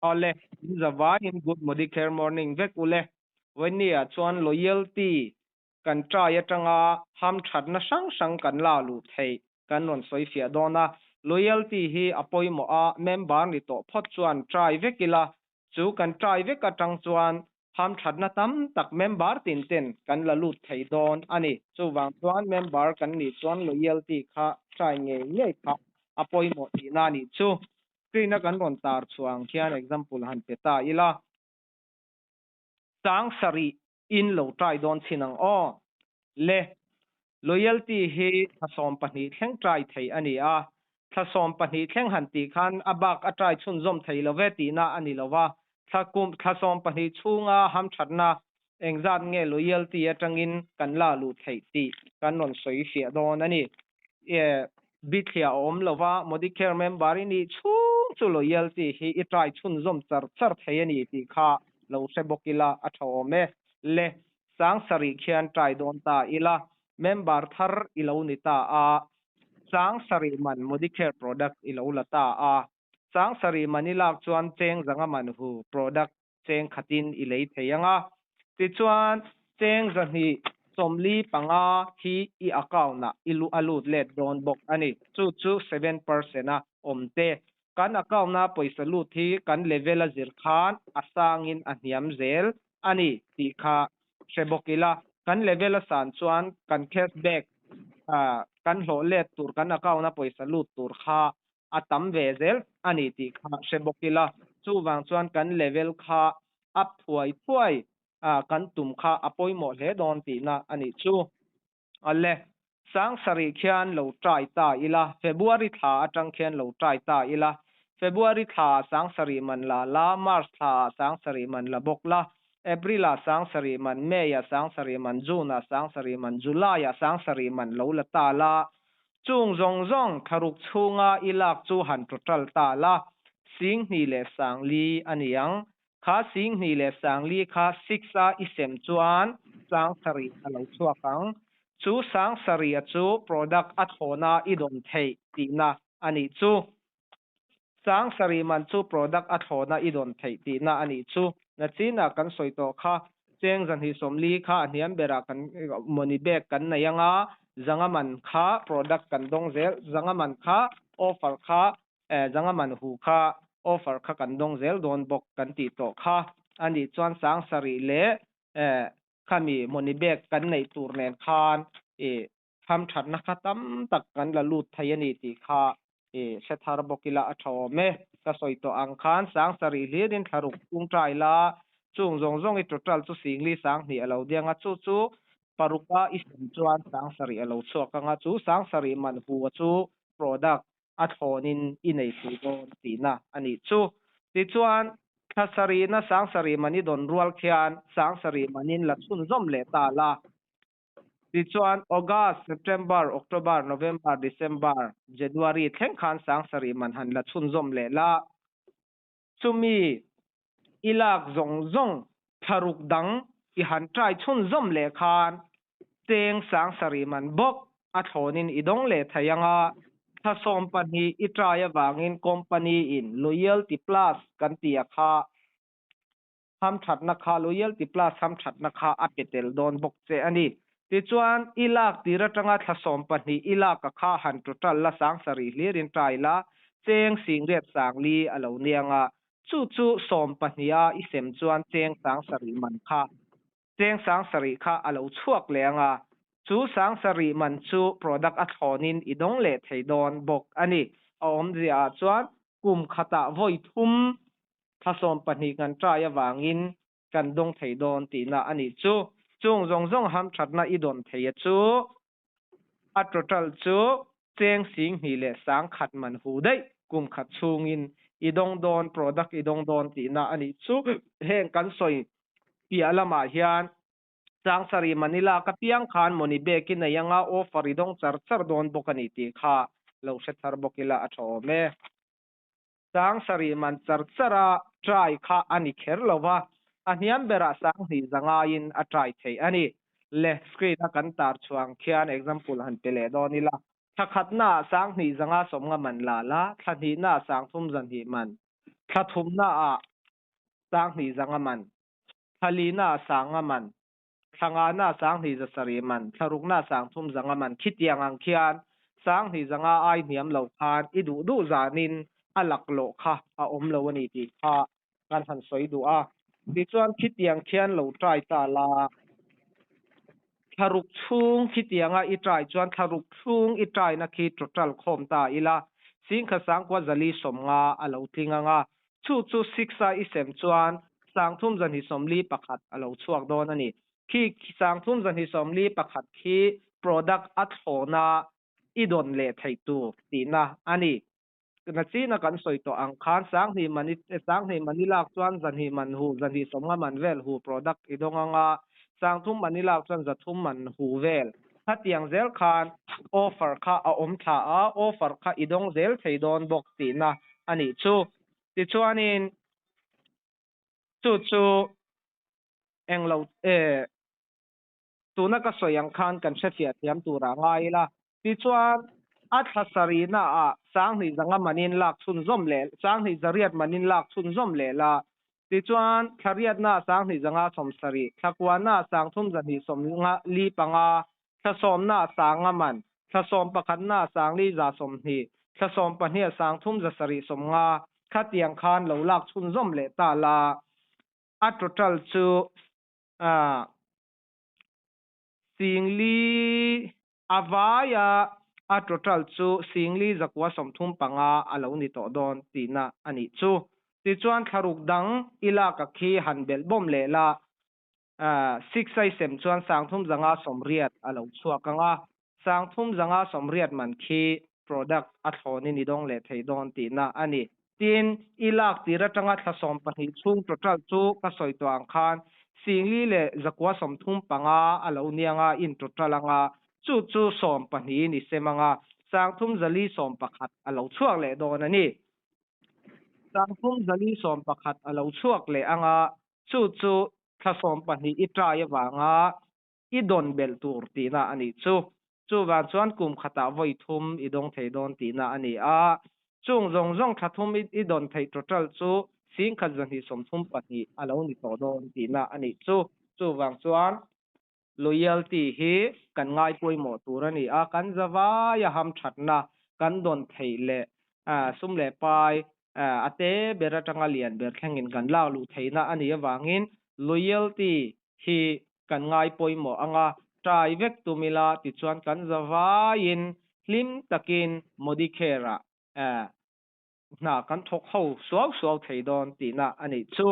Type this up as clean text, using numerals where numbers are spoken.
Awle, in zavaiin good Modicare morning vek ule. Vawinia chuan loyalty kan try atanga hamthatna hrang hrang kan la luh theih kan rawn sawi fiah dawn a. Loyalty hi a pawimawh a, member ni tawh phawt chuan try vek ila, chu kan try vek atang chuan hamthatna tam tak member tin ten kan la lut thei dawn a ni. Chuvang chuan member kan nih chuan loyalty kha try ngei ngei kha a pawimawh tihna a nih chu. Screen a kan rawn tar chhuah ang khian example han pe ta ila. Chang sarih in lo try dawn chhin ang aw. Le, loyalty hi thla 12 thleng try thei a ni a. Thla 12 thleng han tih khan a bak a try chhunzawm thei lo ve tihna a ni lo va. Thla kum thla 12 chhunga hamthatna engzat nge loyalty atangin kan la luh theih tih kan rawn sawi fiah dawn a ni. Bithliah a awm lo va, Modicare member i nih chhung chu loyalty hi i try chhunzawm char char thei a ni tih kha lo hre bawk ila a tha awm e. Le, sang sarih khian try dawn ta ila, member thar i lo ni ta a, sang sarih man Modicare product i lo la ta a, sang sarih man i lak chuan cheng zanga man hu product cheng khatin i lei thei ang a. Tichuan, cheng 245 hi i account-ah i a lut let dawn bawk a ni. Chu chu 7% a awm te. Kan account-a pawisa lut hi kan level a zir khan a sangin a hniam zel a ni tih kha hre bawk ila. Kan level a san chuan kan cashback kan hlawh let tur kan account-a pawisa lut tur kha a tam ve zel a ni tih kha hre bawk ila, chuvang chuan kan level kha up thuai thuai kan tum kha a pawimawh hle dawn tihna a nih chu. Awle, sang sarih khian lo try ta ila, February thla atang khian lo try ta ila, February thla ah sang sarih man la la, March thla ah sang sarih man la bawk la, April ah sang sarih man, May ah sang sarih man, June ah sang sarih man, July ah sang sarih man lo la ta la, Chung zawng zawng thlaruk chhunga i lak chu han total ta la, 2040 a ni ang. Kha 2040 kha six a i sem chuan 7000 a lo chhuak ang. Chu 7000 a chu product a thlawna i dawn theih tihna a nih chu. 7000 man chu product a thlawna i dawn theih tihna a nih chu. Nachinah kan sawi tawh kha, cheng 240 kha a hniam berah kan money bag kan nei anga, zanga man kha product kan dawng zel, zanga man kha offer kha, zanga man hu kha offer kha kan dawng zel dawn bawk kan tih tawh kha. A nih chuan 7000 leh khami money bag kan neih tur nen khan hamthatna kha tam tak kan la lut thei a ni tih kha i hre thar bawk ila a tha awm e. Ka sawi tawh ang khan 7000 hlirin thlaruk tung tai la, chung zawng zawng i total chu 4020 a lo diang a, chu chu paruka i sem chuan 7000 a lo chhuak ang a, chu 7000 man hu a chu product a thlawnin i nei thei dawn tihna a nih chu. Tichuan, thla sarihna 7000 man i dawn rual khian 7000 manin la chhunzawm leh ta la. Tichuan, August, September, October, November, December, January thleng khan 7000 man han la chhunzawm leh la. Chumi i lak zawng zawng thlaruk dang i han try chhunzawm leh khan cheng 7000 man bawk a thlawnin i dawng leh thei ang a. Thla 12 i try avangin company in Loyalty Plus kan tih a kha hamthatna kha Loyalty Plus hamthatna kha a pe tel dawn bawk che a ni. Tichuan, i lak tir atanga thla 12 i lak a kha han total la 7000 hlirin try la, cheng 8040 a lo niang a, chu chu 12 a i sem chuan cheng 7000 man kha cheng 7000 kha a lo chhuak leh ang a, chu 7000 man chu product a thlawnin i dawng leh thei dawn bawk a ni. A awmzia ah chuan kum khatah vawi thum thla 12 kan try avangin kan dawng thei dawn tihna a nih chu. Chung zawng zawng hamthatna i dawn thei a chu a total chu cheng 21,000 man hu daih kum khat chhungin i dawng dawn product i dawng dawn tihna a nih chu. Heng kan sawi piah lamah hian 7000 Manila ka piang khan money bag i nei anga offer i dawng char char dawn bawk a ni tih kha lo hre thar bawk ila a tha awm e. 7000 man char char a try kha a ni kher lo va, a hniam berah 2500 in a try theih a ni. Le screen a kan tar chhuang khian example han pe leh dawn ila. Thla khatna ah 2550 man la la, thla hnihna ah 3200 man, thla thumna ah. Sanghnih zanga man, thla lina sanga man, thla ngana 20 zasarih man, thla rukna 30 zanga man khitiang ang khian 20 zanga ai hniam lo khan i duh duh zanin a laklawh kha a awm lo a ni tih kha kan han sawi duh a. Tichuan khitiang khian lo try ta la, thla ruk chhung khitianga i try chuan thla ruk chhung i try na khi total khawm ta ila, 10,000 sangkua zali 50 a lo tling ang a. Chu chu six a i sem chuan 30 zahnih 41 a lo chhuak dawn a ni. Khi 30 zahnih 41 khi product a thlawna i dawn leh theih tur tihna a ni. Na china kan sawi tawh ang khan 20 man i 20 man i lak chuan 200 man hu 250 man vel hu product i dawng anga, 30 man i lak chuan 300 man hu vel. Khatiang zel khan offer kha a awm thla a, offer kha i dawng zel thei dawn bawk tihna a nih chu. Tichuanin chu chu englo tuna ka sawi ang khan kan hrefiah thiam turah ngai ila. Tichuan a thla sarihna ah 20 zanga manin lak chhunzawm leh 20 zariat manin lak chhunzawm leh la. Tichuan thla riatna 20 zanga 70, thla kuana 30 zahnih 55, thla sawmna sanga man, thla sawm pakhatna 40 za 20, thla sawm pahnih 30 za sarih 50, khatiang khan lo lak chhunzawm leh ta la. A total chu 40 a vaia a total chu 40 zakua 35 a lo ni tawh dawn tihna a nih chu. Tichuan thlaruk dang i lak a khi han belh bawm leh la, six ai sem chuan 30 zanga 80 a lo chhuak anga, 30 zanga 80 man khi product a thlawnin i dawng leh thei dawn tihna a ni. Tin, i lak tir atanga thla 12 chhung total chu ka sawi tawh ang khan 40 leh zakua 35 a lo nianga in total anga, chu chu 12 ni sem anga, 30 zali 11 a lo chhuak leh dawn a ni. 30 zali 11 a lo chhuak leh anga, chu chu thla 12 i try awanga i dawn belh tur tihna a nih chu. Chuvan chuan kum khatah vawi thum i dawng thei dawn tihna a ni a. Chung zawng zawng thla thum i dawn theih total chu 10,000 zahnih 32 a lo ni tawh dawn tihna a nih chu. Chuvang chuan loyalty hi kan ngai pawimawh tur a ni a, kan zavaia ham thatna kan dawn theih leh sum leh pai a te ber atanga lian ber thlengin kan lak luh theihna a nih avangin loyalty hi kan ngai pawimawh anga try vek tumila tichuan kan zavaiin hlim takin Modicare-ah hna kan thawk ho suau suau thei dawn tihna a nih chu.